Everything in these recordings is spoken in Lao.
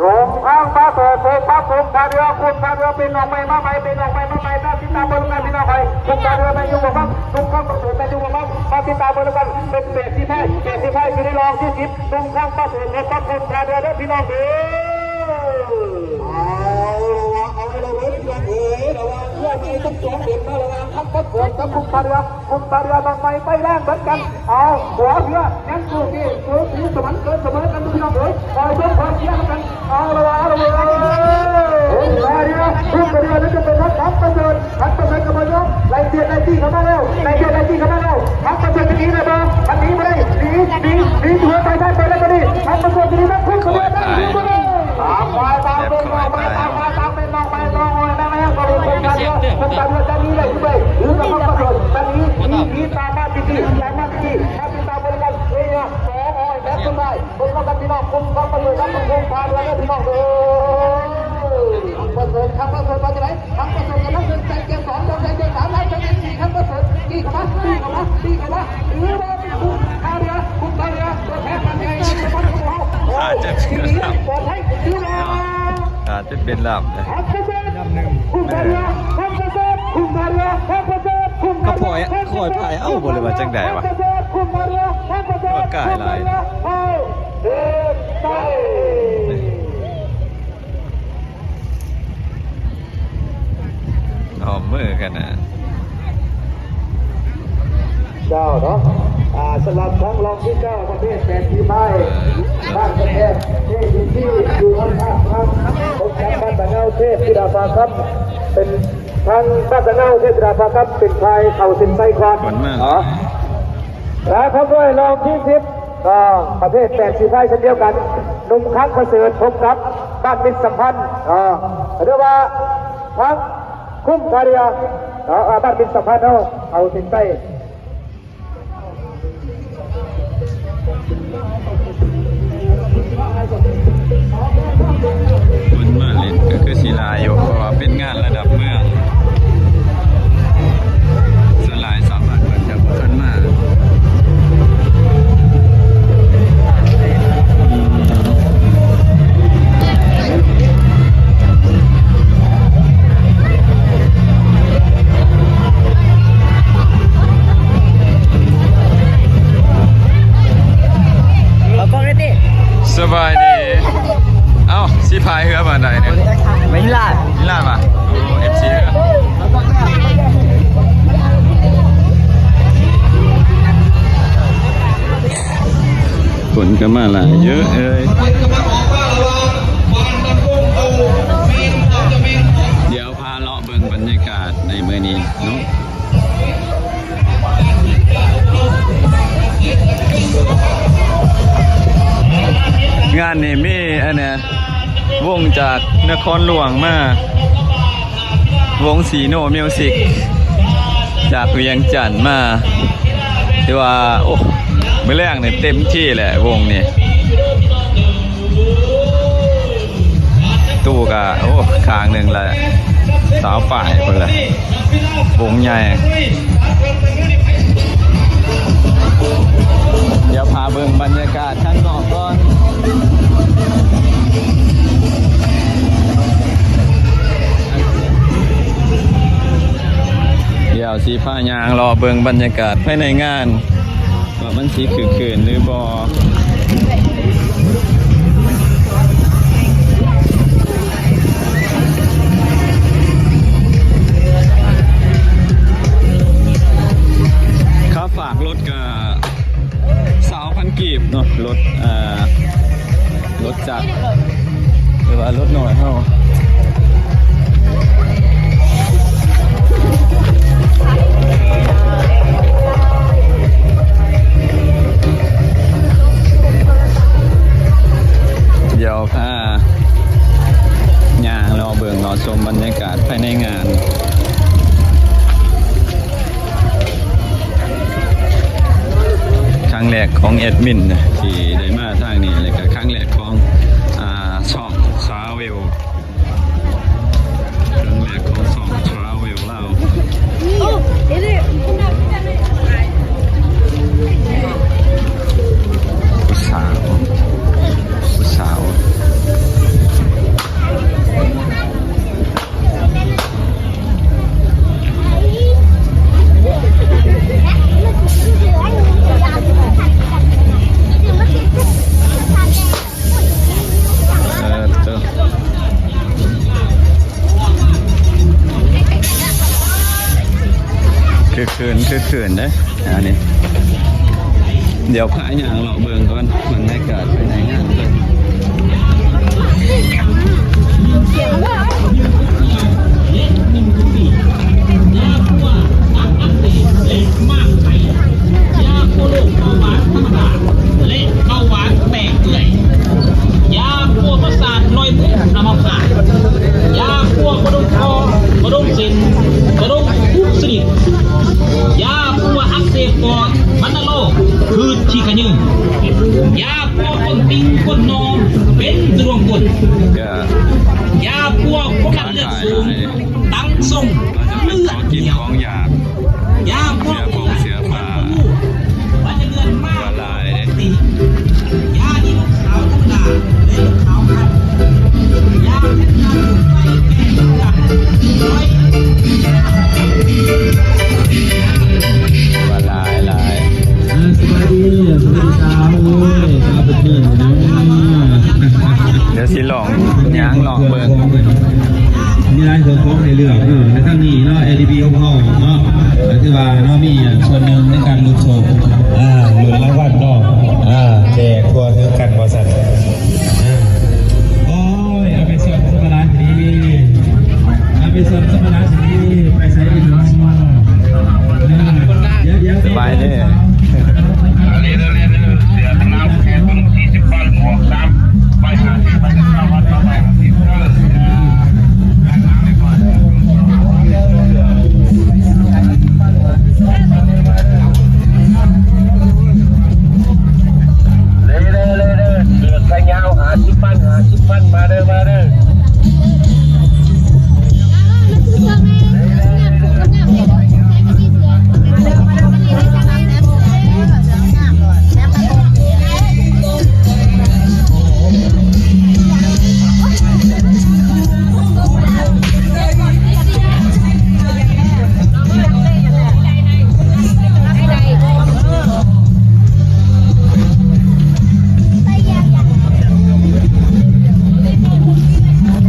ດົງຂ້າງປະເສີດ ພົບກັບຄຸ້ມທ່າເຮືອ ຄຸ້ມທ່າເຮືອ ເປັນອອກໄປມາໃໝ່ ເປັນອອກໄປມາໃໝ່ ມາຕິດຕາມເບິ່ງນຳກັນພີ່ນ້ອງເອີຍ ຄຸ້ມທ່າເຮືອແມ່ນຢູ່ບໍ່ ຄຸ້ມຂ້າງປະເສີດແມ່ນຢູ່ບໍ່ ມາຕິດຕາມເບິ່ງນຳກັນ ເປັນແປດສິບໄມ້ ແປດສິບໄມ້ ຢູ່ໃນລອງທີສິບ ຄຸ້ມຂ້າງປະເສີດ ພົບກັບຄຸ້ມທ່າເຮືອເດີພີ່ນ້ອງເດີ. ເອົາລະວະ ເອົາລະເວີຍພີ່ນ້ອງເອີຍ ລະຫວ່າງເຮືອໃໝ່ທັງສອງເຫຼັ້ມ ລະຫວ່າງຄັງປະເສີດກັບຄຸ້ມທ່າເຮືອ ຄຸ້ມທ່າເຮືອ ນ້ອງໃໝ່ໄຟແລງເໝືອນກັນ ເອົາ ຫົວເຮືອຍັງໂອເຄ ໂຊກດີສະໝັນເກີນສະເໝີກັນພີ່ນ້ອງເອີຍ ຄອຍຊົມຄອຍເຊຍນຳກັນ ເອົາລະວະ ເອົາລະເວີຍ ໂອ້ຍ ມາເດີ ຄຸ້ມມາເດີ ແລ້ວຈະເປັນທາງຄັງປະເສີດ ຄັງປະເສີດກຳລັງໄລ່ບຽດໄລ່ຕີເຂົ້າມາແລ້ວ ໄລ່ບຽດໄລ່ຕີເຂົ້າມາແລ້ວ ຄັງປະເສີດຈະໜີໄດ້ບໍ່ ຄັນໜີບໍ່ໄດ້ ໜີ ໜີ ໜີຕົວໄປໄດ້ໄປແລ້ວ ຕອນນີ້ ຄັງປະເສີດຈະໜີ ຄັງປະເສີດຈະໜີ ຕາມໄປຕາມເປັນນ້ອງໄປ ຕາມໄປຕາມເປັນນ້ອງໄປ ນ້ອງອ້ອຍ ນາງແອງກໍເລີຍຄົນກັນເລີຍ ຄົນກັນເລີຍ ຈະໜີໄດ້ຫຼືບໍ່ ຫຼືວ່າຄັງປະເສີດຈະໜີ ໜີ ໜີຕາມມາຕິດໆ ຕາມມາຕິດໆ ມາຕິດຕາມເບິ່ງກັນເລີຍ ນ້ອງອ້ອຍແບບຄົນໄດ້ ເບິ່ງນຳກັນພີ່ນ້ອງ ຄຸ້ມຄັງປະເສີດກັບຄຸ້ມທ່າເຮືອເດີພີ່ນ້ອງເດີ. ຄັງປະເສີດ ຄັງປະເສີດວ່າຈັ່ງໃດ ຄັງປະເສີດກຳລັງເດີນໃສ່ເກມສອງ ເດີນໃສ່ເກມສາມ ໄລ່ໃສ່ເກມສີ່ ຄັງປະເສີດຕີເຂົ້າມາ ຕີເຂົ້າມາ ຕີເຂົ້າມາ ຫຼືວ່າຄຸ້ມທ່າເຮືອ ຄຸ້ມທ່າເຮືອ ຕົວແທນບ້ານໃຫຍ່ ອາດຈະເປັນລາບ ເປີດໃຫ້ ຫຼືວ່າ ອາດຈະເປັນລາບ ຄັງປະເສີດ ຄຸ້ມທ່າເຮືອ ຄັງປະເສີດ ຄຸ້ມທ່າເຮືອ ຄັງປະເສີດ ຄຸ້ມ ກໍປ່ອຍ ປ່ອຍພາຍເອົາບໍ່ ຫຼືວ່າຈັ່ງໃດວະ ຄັງປະເສີດ ຄຸ້ມທ່າເຮືອ ຄັງປະເສີດ ກາຍຫຼາຍ ເອົາ ເອີ ໄປ ອ້ອມມືຂະໜາດ ເຈົ້າເນາະ ອ່າ ສຳລັບທັງລອງທີເກົ້າ ປະເພດແປດສີພາຍ ບ້ານກະແທກ ເທບຢູ່ທີ່ ຢູ່ທາງພາກທາງ ພົບກັບບ້ານຕາເງົາ ເທບທິດາພາຄຳ ເປັນ ທາງບ້ານຕາເງົາ ເທບທິດາພາຄຳ ເປັນຝ່າຍເຂົ້າເສັ້ນໄຊກ່ອນ ຄົນມາ ເນາະ ແລະ ພ້ອມດ້ວຍລອງທີສິບ ກໍປະເພດແປດສີພາຍເຊັ່ນດຽວກັນ ໜຸ່ມຄັງປະເສີດ ພົບກັບບ້ານມິດສຳພັນ ເອີ ຫຼືວ່າທາງຄຸ້ມທ່າເຮືອ ເອີ ບ້ານມິດສຳພັນເຮົາເຂົ້າເສັ້ນໄຊ ຄົນມາຫຼິ້ນກໍຄືຊິຫຼາຍຢູ່ ເພາະວ່າເປັນງານລະດັບເມືອງ ສ່ວນຫຼາຍຊາວບ້ານເພິ່ນຈະບໍ່ທັນມາ ອືມ ເອົາກ້ອງໄດ້ຕິ ສະບາຍດີ ເອົ້າ ຊິພາຍເຮືອບ້ານໃດນີ້ ມານິລາ ມານິລາຫວາ ໂອ້ ເອັຟຊີ ເຮືອ ຄົນກໍມາຫຼາຍເຢີເອີຍ ດຽວພາເລາະເບິ່ງບັນຍາກາດໃນມື້ນີ້ເນາະ. ອັນນີ້ມີອັນນະ ວົງຈາກນະຄອນຫຼວງມາ ວົງຊີໂນມິວສິກ ຈາກວຽງຈັນມາ ຖືວ່າ ໂອ້ ມື້ແລງນີ້ເຕັມທີ່ແຫຼະວົງນີ້ ຕູ້ກະ ໂອ້ ຂ້າງໜຶ່ງລະຊາວປາຍພຸ້ນລະ. ວົງໃຫຍ່ ດຽວພາເບິ່ງບັນຍາກາດທາງນອກກ່ອນ ດຽວຊິພາຍ່າງເລາະເບິ່ງບັນຍາກາດພາຍໃນງານ. ວ່າມັນຊິຄຶກຄື້ນຫຼືບໍ່. ຄ່າຝາກລົດກະຊາວພັນກີບເນາະ ລົດ ເອີ ລົດຈັກ ຫຼືວ່າລົດນ້ອຍເຮົາ ດຽວພາຍ່າງເລາະເບິ່ງເລາະຊົມບັນຍາກາດພາຍໃນງານ. ຄັ້ງແລກຂອງແອດມິນທີ່ໄດ້ມາທາງນີ້ ແລະກະຄັ້ງແລກຂອງ ອ່າ ຊ່ອງຊາເວລ ຄັ້ງແລກຂອງຊ່ອງຊາເວລລາວ. ຜູ້ສາວ ຜູ້ສາວ. ເອີ ເຈົ້າ ຄຶກຄື້ນ ຄຶກຄື້ນເດ້. ອັນນີ້ ດຽວພາຍ່າງເລາະເບິ່ງກ່ອນ ບັນຍາກາດພາຍໃນງານເພິ່ນ. ຢາປົວເບົາຫວານທຳມະດາ ແລະ ເບົາຫວານແຕກເປື່ອຍ. ຢາປົວປະສາດລອຍມື ອາມະພາດ. ຢາປົວກະດູກຂໍ້ ກະດູກເສັ້ນ ກະດູກທຸກຊະນິດ. ຢາປົວອັກເສບ ປອດ ວັນນະໂລກ ພືດຂີ້ຂະຍືນ. ຢາປົວກົ້ນຕິ່ງ ກົ້ນໜໍ່ ເປັນຊະດວງກົ້ນ. ຢາປົວຄວາມດັນເລືອດສູງ ຕັນຊົງ ເລືອດໜຽວ. ຢາພວກນີ້ລະ ເສຍຜົນຮູ້ ວ່າຈະເລື່ອນມາຫຼາຍເດ້. ຢານີ້ລວມຂາວທຳມະດາ ແລະ ລວມຂາວຄັນ. ຢາເປັນການໄຟແກ່ທຳມະດາ ວ່າຫຼາຍຫຼາຍ. ອ່າ ສະບາຍດີ ສະບາຍດີສາວເອີຍ ມາເປັນເພື່ອນເນາະ. ດຽວຊິລອງຍ່າງລອງເບິ່ງ ມີຫຼາຍເຄື່ອງຂອງໃຫ້ເລືອກເນາະ ໃນທາງນີ້ເນາະ ເອດີບີຂອງເຮົາເນາະ ກະຖືວ່າເນາະ ມີສ່ວນໜຶ່ງໃນການລຸ້ນໂຊກ ອ່າ ລຸ້ນລາງວັນເນາະ ອ່າ ແຈກທົ່ວເຖິງກັນວ່າຊັ້ນ. ໂອ້ຍ ອາເມຊອນສຳມະລານດີ ອາເມຊອນສຳມະລານດີ ໄປໃສອີກເນາະ? ດຽວໆ ສະບາຍດີ. ເດີ ເດີ ເດີ ເສືອຂາວແພງເບິ່ງສີ່ສິບພັນ ໝວກສາມໃບຫ້າສິບພັນ ເອົາໄວ້ຫ້າສິບເດີ. ເດີ ເດີ ເດີ ເດີ ເສືອແຂນຍາວຫ້າສິບພັນ ຫ້າສິບພັນ ມາເດີ ມາເດີ.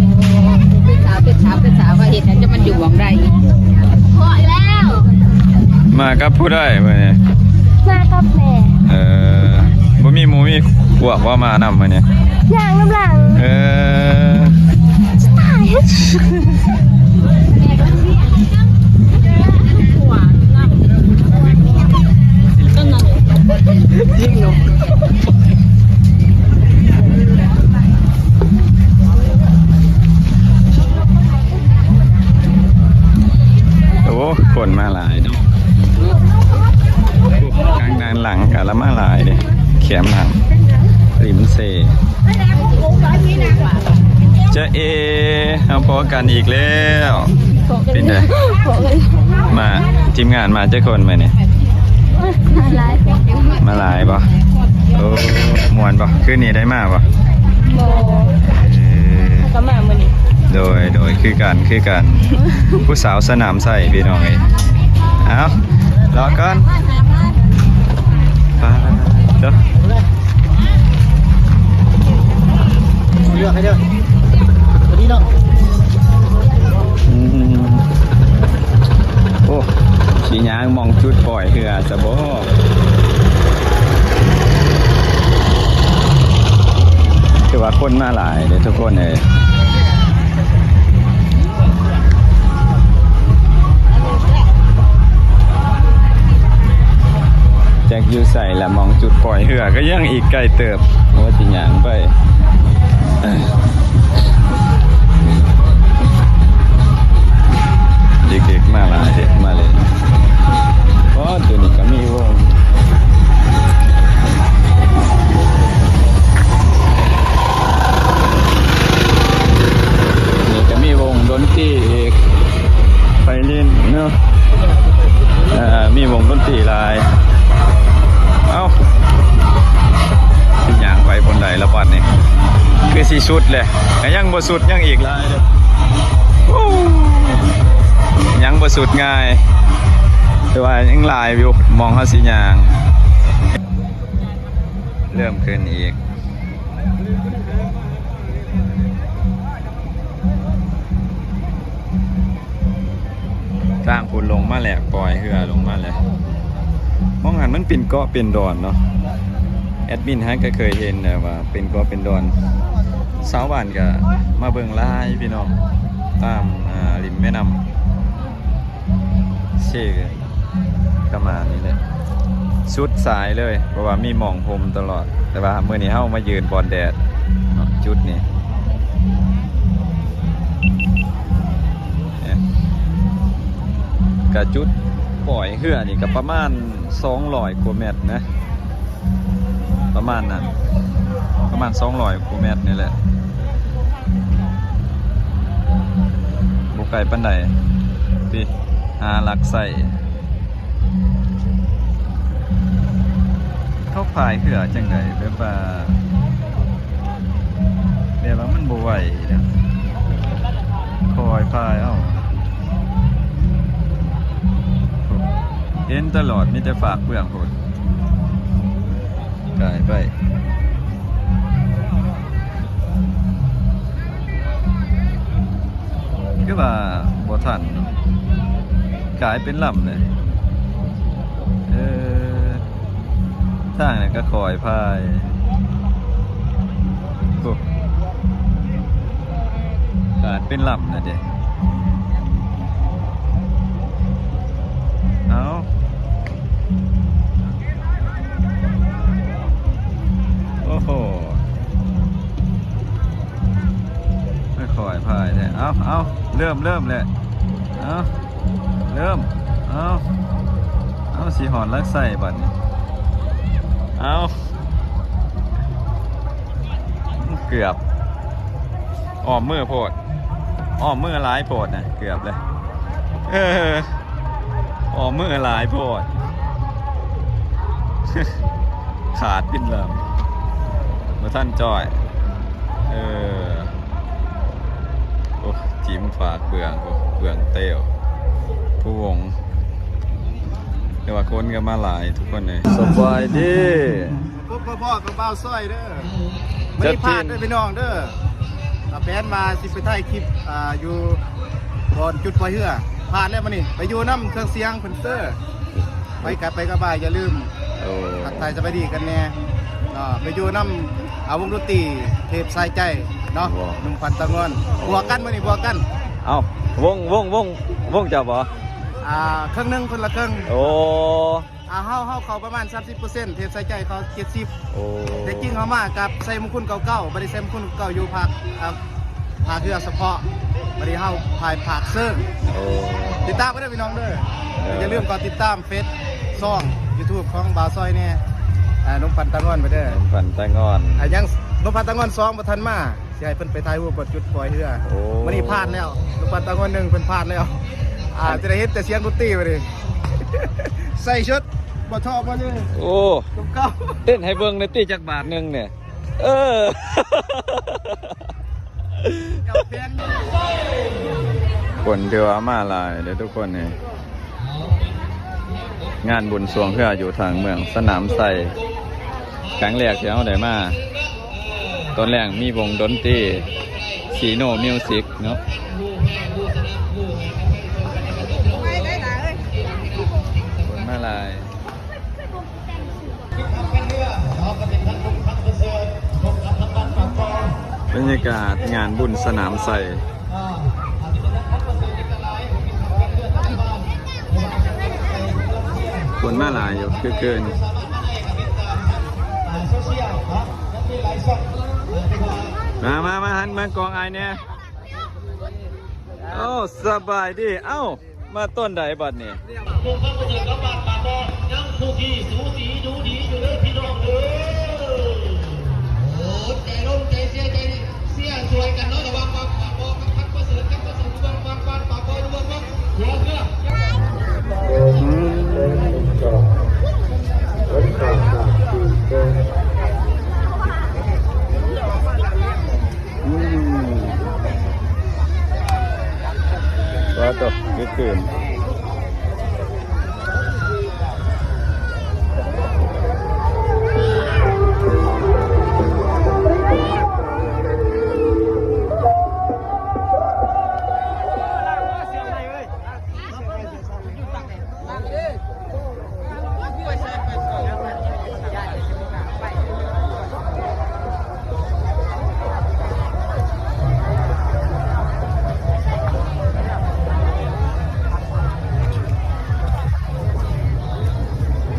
ເປັນສາວ ເປັນສາວ ເປັນສາວ ເຮັດຫຍັງຈະມັນຢູ່ຫວ່ອງໃດ. ພໍແລ້ວ. ມາກັບຜູ້ໃດມື້ນີ້? ມາກັບແມ່. ເອີ ບໍ່ມີໝູ່ມີພວກບໍ່ມານຳມື້ນີ້? ຍ່າງນຳຫຼັງ. ເອີ ຕາຍ. ຍິງນົກ. ຄົນມາຫຼາຍເນາະ ທາງດ້ານຫຼັງກະລະມາຫຼາຍເດ້ ແຄມຫຼັງ ລິມເຊ. ຈາເອ ເຮົາພໍ້ກັນອີກແລ້ວ ເປັນໃດ ມາ ທີມງານມາຈັກຄົນມື້ນີ້? ມາຫຼາຍ ມາຫຼາຍບໍ່? ໂອ້ ມ່ວນບໍ່? ຄືນນີ້ໄດ້ມາບໍ່? ບໍ່ ເອີ ເຮົາກໍມາມື້ນີ້. ໂດຍ ໂດຍ ຄືກັນ ຄືກັນ ຜູ້ສາວສະໜາມໄຊ ພີ່ນ້ອງເອີຍ. ເອົາ ລໍກ່ອນ ປາດເດີ ເລືອກໃຫ້ເດີ ຕົວນີ້ເນາະ. ອືມ ໂອ້ ຊິຍ່າງມອງຈຸດປ່ອຍເຮືອຊະບໍ່? ຖືວ່າຄົນມາຫຼາຍເດ້ທຸກຄົນເອີຍ. ຈັກຢູ່ໃສລະ ມອງຈຸດປ່ອຍເຮືອກໍຍັງອີກໄກເຕີບ ວ່າຊິຍ່າງໄປ. ເດັກໆມາຫຼາຍເດ້ ມາເລີຍ. ອໍ ຕົວນີ້ກໍມີວົງ ນີ້ກໍມີວົງດົນຕີອີກ ໄປຫຼິ້ນເນາະ ເອີ ມີວົງດົນຕີຫຼາຍ. ເອົ້າ ຊິຍ່າງໄປບ່ອນໃດລະບັດນີ້? ຄືຊິສຸດແຫຼະ ກໍຍັງບໍ່ສຸດ ຍັງອີກຫຼາຍເດີ້. ຍັງບໍ່ສຸດງ່າຍ ແຕ່ວ່າຍັງຫຼາຍຢູ່ ໝ່ອງເຮົາຊິຍ່າງ. ເລີ່ມຂຶ້ນອີກ ທາງພຸ້ນລົງມາແລ້ວ ປ່ອຍເຮືອລົງມາແລ້ວ. ໝ່ອງຫັ້ນມັນເປັນເກາະເປັນດອນເນາະ ແອດມິນຫາກໍເຄີຍເຫັນແລ້ວວ່າເປັນເກາະເປັນດອນ. ຊາວບ້ານກໍມາເບິ່ງຫຼາຍພີ່ນ້ອງ ຕາມ ອ່າ ລິມແມ່ນ້ຳເຊ. ປະມານນີ້ແຫຼະ ສຸດສາຍເລີຍ ເພາະວ່າມີໝ່ອງຮົ່ມຕະຫຼອດ. ແຕ່ວ່າມື້ນີ້ເຮົາມາຢືນບ່ອນແດດເນາະ ຈຸດນີ້ ກະຈຸດປ່ອຍເຮືອນີ້ກະປະມານສອງຮ້ອຍກວ່າແມັດນະ ປະມານນັ້ນ ປະມານສອງຮ້ອຍກວ່າແມັດນີ້ແຫຼະ ບໍ່ໄກປານໃດຕິ ຫາຫຼັກໄຊ. ເຂົາພາຍເຮືອຈັ່ງໃດ ແບບວ່າ ແບບວ່າມັນບໍ່ໄຫວເດ້ ຄ່ອຍພາຍເອົາ ເຫັນຕະຫຼອດ ມີແຕ່ຟາກເບື້ອງພຸ້ນ ກາຍໄປ. ຄືວ່າບໍ່ທັນ ກາຍເປັນລຳເລີຍ. ເອີ ທາງນັ້ນກໍຄ່ອຍພາຍ ໂອ້ ກາຍເປັນລຳນະເດ. ເອົາ ໂອ້ໂຫ ຄ່ອຍພາຍແທ້. ເອົາ ເອົາ ເລີ່ມ ເລີ່ມແລ້ວ ເອົາ ເລີ່ມ ເອົາ ເອົາ ຊິຮອດຫຼັກໄຊບັດນີ້ ເອົາ ເກືອບ ອ້ອມມືໂພດ ອ້ອມມືຫຼາຍໂພດນະ ເກືອບເລີຍ ເອີ ອ້ອມມືຫຼາຍໂພດ ຂາດເປັນລຳ ບໍ່ທັນຈ່ອຍ ເອີ ໂອ້ ຈິ້ມຝາກເບື້ອງ ເບື້ອງເຕ້ວ ພະວົງ ແຕ່ວ່າຄົນກໍມາຫຼາຍທຸກຄົນເລີຍ. ສະບາຍດີ ພົບພໍ້ກັບບ່າວຊອຍເດີ ບໍ່ໄດ້ພາດເດີພີ່ນ້ອງເດີ. ກະແຜນວ່າຊິໄປຖ່າຍຄລິບ ອ່າ ຢູ່ບ່ອນຈຸດປ່ອຍເຮືອ ພາດແລ້ວມື້ນີ້ ໄປຢູ່ນຳເຄື່ອງສຽງເພິ່ນເດີ. ໄປກັບ ໄປກັບບ່າວ ຢ່າລືມ ໂອ້ ທັກທາຍສະບາຍດີກັນແດ່ເນາະ. ໄປຢູ່ນຳ ອ່າ ວົງດົນຕີເທບສາຍໃຈເນາະ ໜຸ່ມຂວັນຕາງ່ວນ ບວກກັນມື້ນີ້ ບວກກັນ. ເອົ້າ ວົງ ວົງ ວົງ ວົງເຈົ້າບໍ່? ອ່າ ເຄິ່ງໜຶ່ງ ຄົນລະເຄິ່ງ. ໂອ້ ອ່າ ເຮົາ ເຮົາເຂົ້າປະມານສາມສິບເປີເຊັນ ເທບສາຍໃຈເຂົ້າເຈັດສິບ. ໂອ້ ແຕ່ຈິງເຮົາມາກັບໄຊມຸງຄຸນເກົ່າໆ ບໍ່ໄດ້ໄຊມຸງຄຸນເກົ່າ ຢູ່ພາກ ອ່າ ພາກເຮືອສະເພາະ ບັດນີ້ເຮົາພາຍພາກເຊີງ. ໂອ້ ຕິດຕາມກັນເດີພີ່ນ້ອງເດີ. ຢ່າລືມກົດຕິດຕາມເຟສ ຊ່ອງຢູທູບຂອງບ່າວຊອຍແດ່ ອ່າ ໜຸ່ມພັນຕາງ່ອນໄປເດີ ໜຸ່ມພັນຕາງ່ອນ ອ່າ ຍັງ ໜຸ່ມພັນຕາງ່ອນສອງບໍ່ທັນມາ ຊິໃຫ້ເພິ່ນໄປຖ່າຍຮູບບ່ອນຈຸດປ່ອຍເຮືອ. ໂອ້ ມື້ນີ້ຜ່ານແລ້ວ ໜຸ່ມພັນຕາງ່ອນໜຶ່ງເພິ່ນຜ່ານແລ້ວ ອ່າ ຈະໄດ້ເຫັນແຕ່ສຽງດົນຕີບັດນີ້ ໃສ່ຊຸດບໍ່ທໍ່ບໍ່ເລີຍ. ໂອ້ ຕົວເກົ່າ ເຕັ້ນໃຫ້ເບິ່ງແດ່ຕິ ຈັກບາດໜຶ່ງນີ້. ເອີ ຄົນຖືວ່າມາຫຼາຍເດ້ທຸກຄົນນີ້ ງານບຸນຊ່ວງເຮືອຢູ່ທາງເມືອງສະໜາມໄຊ ຄັ້ງແລກທີ່ເຮົາໄດ້ມາ. ຕອນແລງມີວົງດົນຕີ ຊີໂນມິວສິກເນາະ ຄົນມາຫຼາຍ. ບັນຍາກາດງານບຸນສະໜາມໄຊ ຄົນມາຫຼາຍຢູ່ ຄຶກຄື້ນ. ມາ ມາ ມາ ຫັນມາກ້ອງອ້າຍແດ່. ໂອ້ ສະບາຍດີ ເອົ້າ ມາຕອນໃດບັດນີ້? ຜູ້ຂັບປະເຊີນກັບບ້ານປາກບໍ່ ຍັງຄົງທີ່ສູສີດູດີຢູ່ເດີພີ່ນ້ອງເດີ. ໂອ້ ໃຈລົມໃຈເຊຍໃຈເຊຍຊ່ວຍກັນເນາະ ລະຫວ່າງບ້ານປາກບໍ່ກັບພັນປະເສີດ ກັບປະເສີດຢູ່ເບື້ອງ ບ້ານ ບ້ານປາກບໍ່ຢູ່ເບື້ອງ ເບື້ອງ ຫົວເຮືອ. ອືມ ອືມ ວ່າຕົກຄືຄືນ.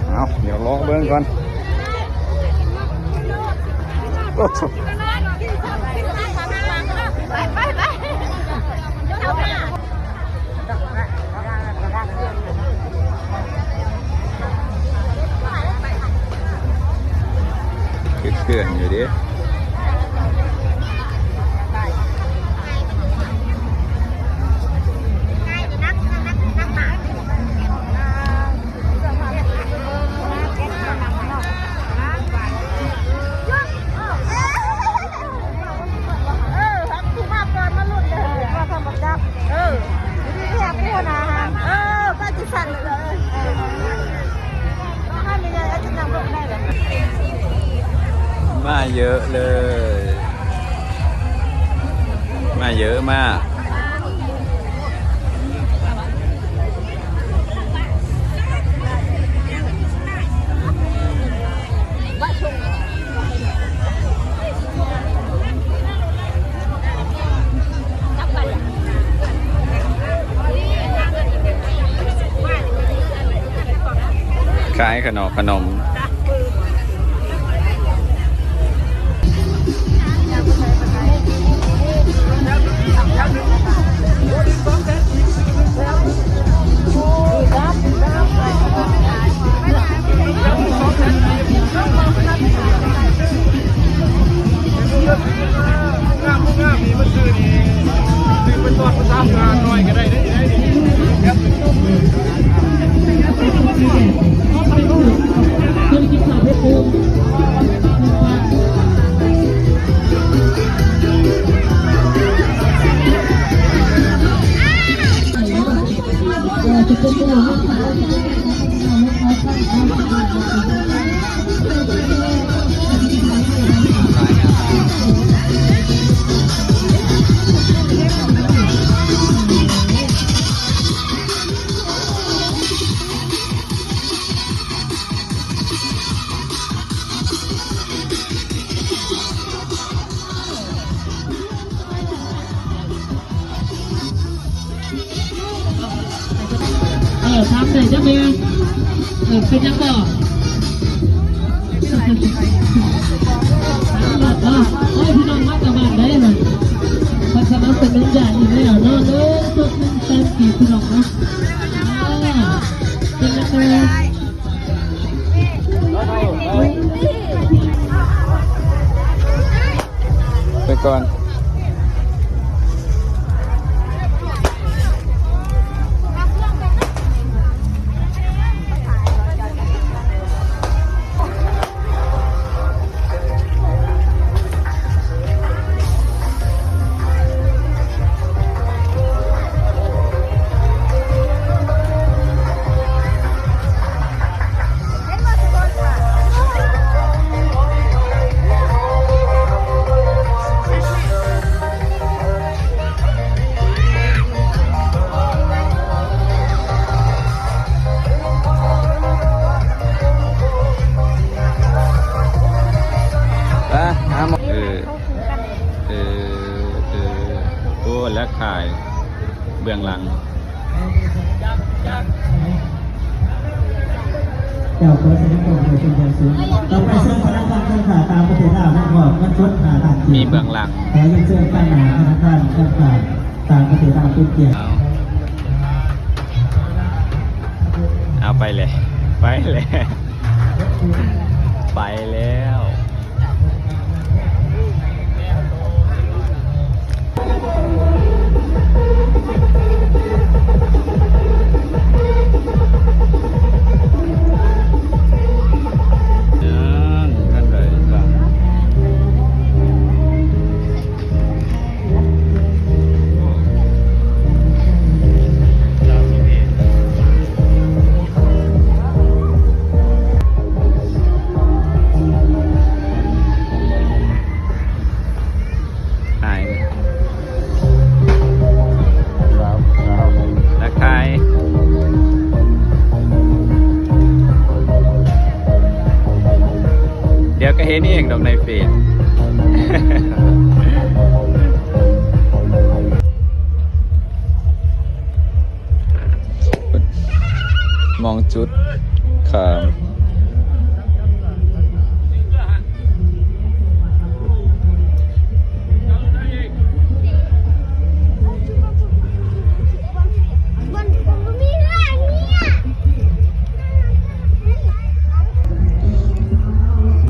ເອົາ ດຽວລໍເບິ່ງກ່ອນ. ໂອ້ໂຫ ໄປ ໄປ ໄປ ຄຶກຄື້ນຢູ່ເດ້. ເອີ ຮັກຜູ້ມາກ່ອນມາລຸ້ນເດີ ວ່າທຳມະຈັກ ເອີ ທີ່ແທ້ຜູ້ນາ ເອີ ປາຈິສັນເລີຍ ເອີ ມາເຍີະເລີຍ ມາເຍີະມາກ. ຂາຍຂະໜອກຂະໜົມ. ງາມບໍ່ງາມນີ້ ມັນຊື້ນີ້ ຊື້ເປັນຕອນພາສາງານໜ້ອຍກໍໄດ້ເດ້ ໄດ້ເດ້. ເອີ ຖາມໄດ້ຈ້າແມ່ ເອີ ເປັນຫຍັງບໍ່? ໂອ້ຍ ພີ່ນ້ອງມາຈາກບ້ານໃດຫັ້ນ? ເພິ່ນສະໜັບສະໜູນຢາກອີກແລ້ວເນາະ ເອີ ຕົກໜຶ່ງແສນກີບ ພີ່ນ້ອງເນາະ ເອີ. ກ່ອນ. ເອີ ເອີ ເອີ ໂອ້ ແລະຂາຍເບື້ອງຫຼັງ. ເຈົ້າ ຂໍສະແດງຄວາມເປັນເປັນຢ່າງສູງ. ຕໍ່ໄປເຊີນພະນັກງານການຄ້າຕ່າງປະເທດລາວມາມອບເງິນສົດຫ້າລ້ານກີບ. ມີເບື້ອງຫຼັງ. ຂໍຮຽນເຊີນຕາງໜ້າພະນັກງານການຄ້າຕ່າງປະເທດລາວເປັນກຽດ. ເອົາ ເອົາໄປແລ້ວ ໄປແລ້ວ ໄປແລ້ວ. ທັກທາຍ. ດຽວກໍເຫັນເອງດອກໃນເຟສ. ມອງຈຸດຂ້າມ.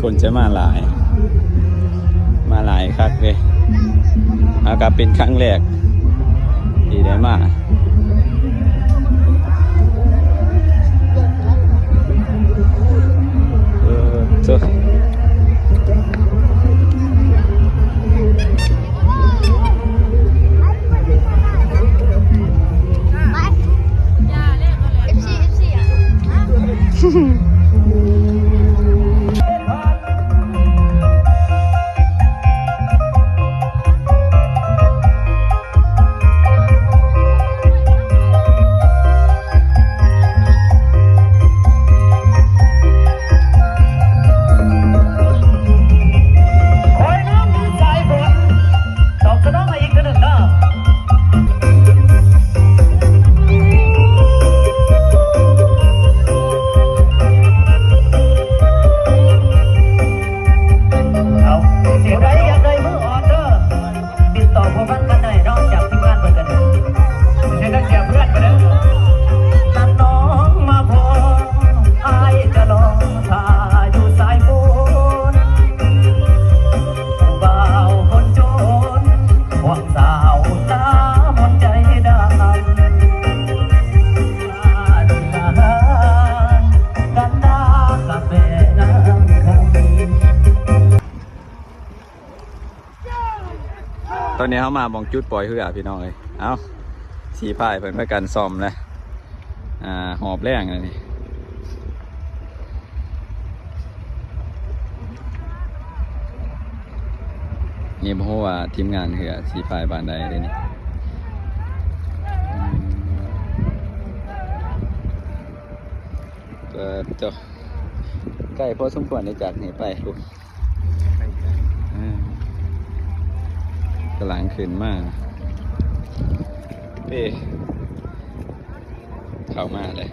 ຄົນຈະມາຫຼາຍ ມາຫຼາຍຄັກເດ້. ອາ ກະເປັນຄັ້ງແລກທີ່ໄດ້ມາ. ເອີ ໂທ້. ເອົາ ຜູ້ໃດຢາກໄດ້ມືອ່ອນເດີ ຕິດຕໍ່ພົວພັນກັນໄດ້ເນາະ ຈາກທີມງານເພິ່ນກໍໄດ້ ເຊີນກັນເສຍເພື່ອນໄປເດີ. ນັ້ນນ້ອງມາພໍ້ ອ້າຍຈະລໍຖ້າຢູ່ສາຍຝົນ ຜູ້ບ່າວຄົນຈົນ ພວກສາວຕາມົນໃຈດຳ ກັນດາກັບແມ່ນາງຄຳ. ຕອນນີ້ເຮົາມາໝ່ອງຈຸດປ່ອຍເຮືອພີ່ນ້ອງເອີຍ. ເອົ້າ ສີພາຍເພິ່ນພາກັນສ້ອມແລ້ວ ອາ ຮອບແລງແລ້ວນີ້. ນີ້ບໍ່ຮູ້ວ່າທີມງານເຮືອສີພາຍບ້ານໃດເດ້ນີ້. ເອີ ເຈົ້າ ໄກພໍສົມຄວນເດ້ຈາກນີ້ໄປພຸ້ນ. ອືມ ກຳລັງຂຶ້ນມາ ເອີ ເຂົ້າມາເລີຍ.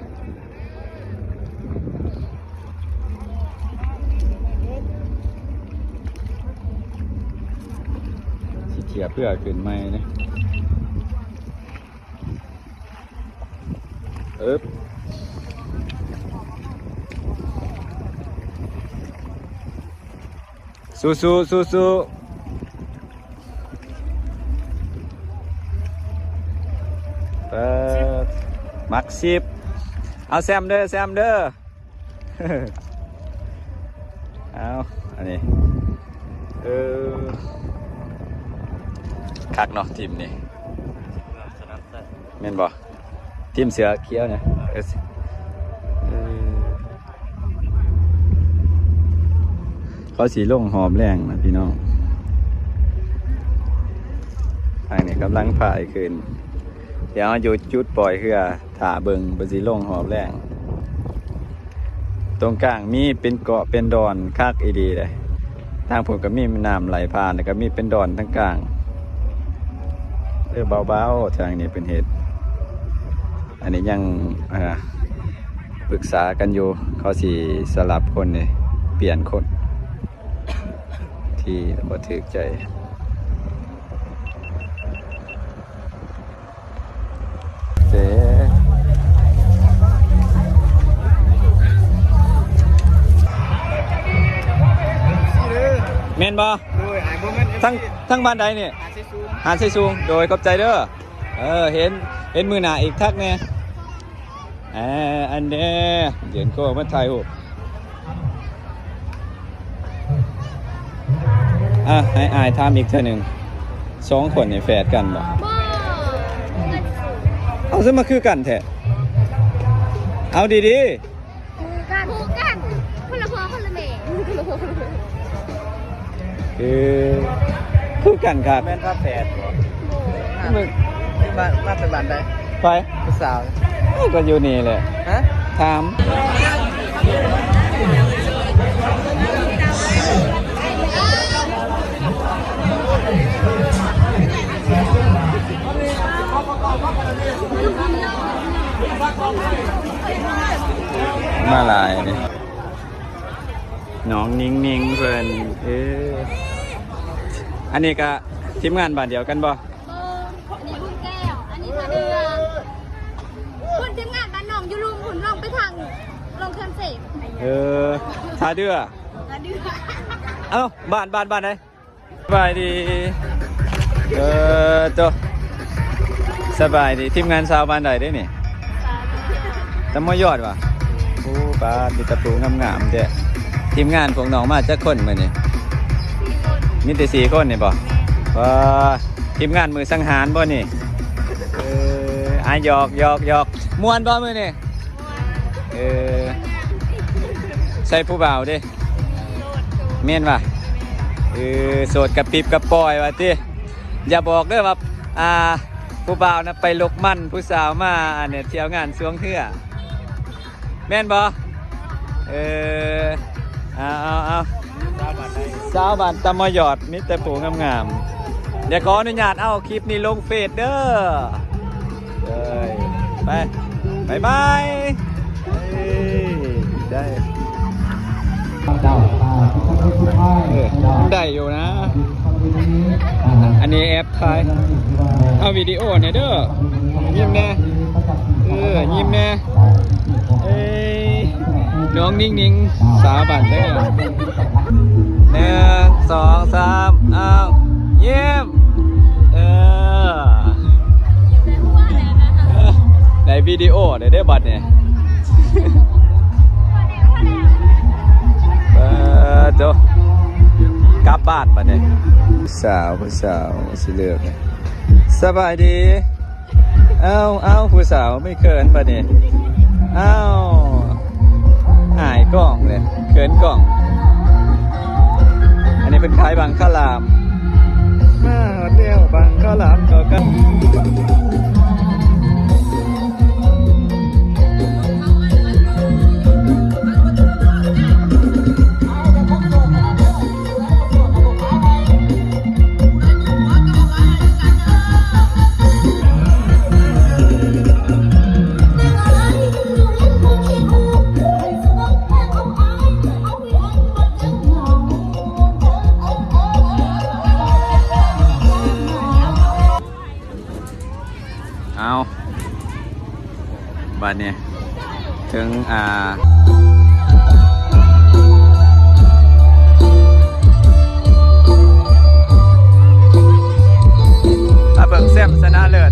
ຊິທຽບເຮືອຂຶ້ນໃໝ່ເດ້. ອຶບ ສູ້ໆ ສູ້ໆ. ສິບ ເອົາແຊມເດີ ແຊມເດີ ເອົາ ອັນນີ້ ເອີ ຄັກເນາະ ທີມນີ້ ແມ່ນບໍ່? ທີມເສື້ອຂຽວນະ ເອີ ເອີ ເຂົາຊິລົງຮອບແລງນະພີ່ນ້ອງ ທາງນີ້ກຳລັງພາຍຂຶ້ນ ດຽວເຮົາຢູ່ຈຸດປ່ອຍເຮືອ ຖ້າເບິ່ງເພິ່ນຊິລົງຮອບແລງ. ຕົງກາງມີເປັນເກາະເປັນດອນ ຄັກອີ່ຫຼີເດ້. ທາງພຸ້ນກໍມີແມ່ນ້ຳໄຫຼຜ່ານ ແລ້ວກໍມີເປັນດອນທາງກາງ. ເອີ ເບົາໆ ທາງນີ້ເພິ່ນເຮັດ. ອັນນີ້ຍັງ ເອີ ປຶກສາກັນຢູ່ ເຂົາຊິສະຫຼັບຄົນນີ້ ປ່ຽນຄົນ ທີ່ບໍ່ຖືກໃຈ. ເດ້ ແມ່ນບໍ່? ໂດຍ ອ້າຍບໍ່ແມ່ນ ທາງ ເອັຟຊີ ທາງບ້ານໃດນີ້? ຫາດໄຊສູງ ຫາດໄຊສູງ ໂດຍ ຂອບໃຈເດີ. ເອີ ເຫັນ ເຫັນມື້ໜ້າອີກທັກແດ່. ເອີ ອັນເດ້ ເດີນໂຄ້ງມາຖ່າຍຮູບ. ອ່ະ ໃຫ້ອ້າຍຖາມອີກເທື່ອໜຶ່ງ ສອງຄົນນີ້ແຝດກັນບໍ່? ບໍ່ ເອົາ ຄືມາຄືກັນແທ້? ເອົາດີໆ ຄືກັນ ຄືກັນ ຄົນລະພໍ່ຄົນລະແມ່ ຄື ຄືກັນຄັກ. ແມ່ນຝາແຝດບໍ່? ບໍ່ ມາ ມາແຕ່ບ້ານໃດ? ໃຜ? ຜູ້ສາວ ເອີ ກໍຢູ່ນີ້ແຫຼະ. ຮະ? ຖາມ ມາຫຼາຍເດ້ ນ້ອງນິງນິງເພິ່ນ. ເອີ ອັນນີ້ກະທີມງານບ້ານດຽວກັນບໍ່? ບໍ່ ອັນນີ້ບຸນແກ້ວ ອັນນີ້ທ່າເດື່ອ. ພຸ້ນທີມງານບ້ານນ້ອງຢູ່ລຸ່ມພຸ້ນ ລອງໄປທາງ ລອງເຂື່ອນເສມ. ເອີ ທ່າເດື່ອ ທ່າເດື່ອ. ເອົ້າ ບ້ານ ບ້ານ ບ້ານໃດ? ສະບາຍດີ ເອີ ໂຕ ສະບາຍດີ ທີມງານສາວບ້ານໃດເດ້ນີ້? ຕາມມະຍອດຫວາ? ໂອ້ ປາດ ມີແຕ່ຜູ້ງາມໆແທ້. ທີມງານພວກນ້ອງມາຈັກຄົນມື້ນີ້? ມີແຕ່ສີ່ຄົນນີ້ບໍ່? ວ້າ ທີມງານມື້ສັງຫານບໍ່ນີ້? ເອີ ອາ ຫຍອກໆໆ ມ່ວນບໍ່ມື້ນີ້? ເອີ ໃສ່ຜູ້ບ່າວເດ້ ແມ່ນຫວາ? ເອີ ໂສດກະປິບກະປ່ອຍວ່າຕິ. ຢ່າບອກເດີວ່າ ອ່າ ຜູ້ບ່າວນະໄປຫຼົກມັນຜູ້ສາວມາ ອັນນີ້ ທ່ຽວງານຊ່ວງເທື່ອ ແມ່ນບໍ່? ເອີ ເອົາໆໆ ສາວບ້ານຕາມມະຍອດ ມີແຕ່ຜູ້ງາມໆ. ດຽວຂໍອະນຸຍາດເອົາຄລິບນີ້ລົງເຟສເດີ. ເອີຍ ໄປ ບາຍບາຍ. ເອີຍ ໄດ້ ເອີ ໄດ້ຢູ່ນະ. ອັນນີ້ແອັບຖ່າຍ ເອົາວິດີໂອແດ່ເດີ. ຍິ້ມແດ່ ເອີ ຍິ້ມແດ່. ເອີຍ ນ້ອງນິງນິງ ສາວບ້ານເດີ. ໜຶ່ງ ສອງ ສາມ ເອົາ ຍິ້ມ. ເອີ ໄດ້ວິດີໂອແລ້ວເດ້ບັດນີ້. ເອີ ໂຕ ກັບບ້ານບັດນີ້. ຜູ້ສາວ ຜູ້ສາວຊິເລີກ. ສະບາຍດີ. ເອົາ ເອົາ ຜູ້ສາວມີເຂີນບັດນີ້. ເອົາ ອາຍກ້ອງເລີຍ ເຂີນກ້ອງ. ອັນນີ້ເພິ່ນຂາຍບັງຄະຫຼາມ. ມາຮອດແລ້ວບັງຄະຫຼາມເຂົ້າກັນ. ເອົາ ບາດນີ້ເຖິງ ອ່າ ມາເບິ່ງແຊມຊະນະເລີດ.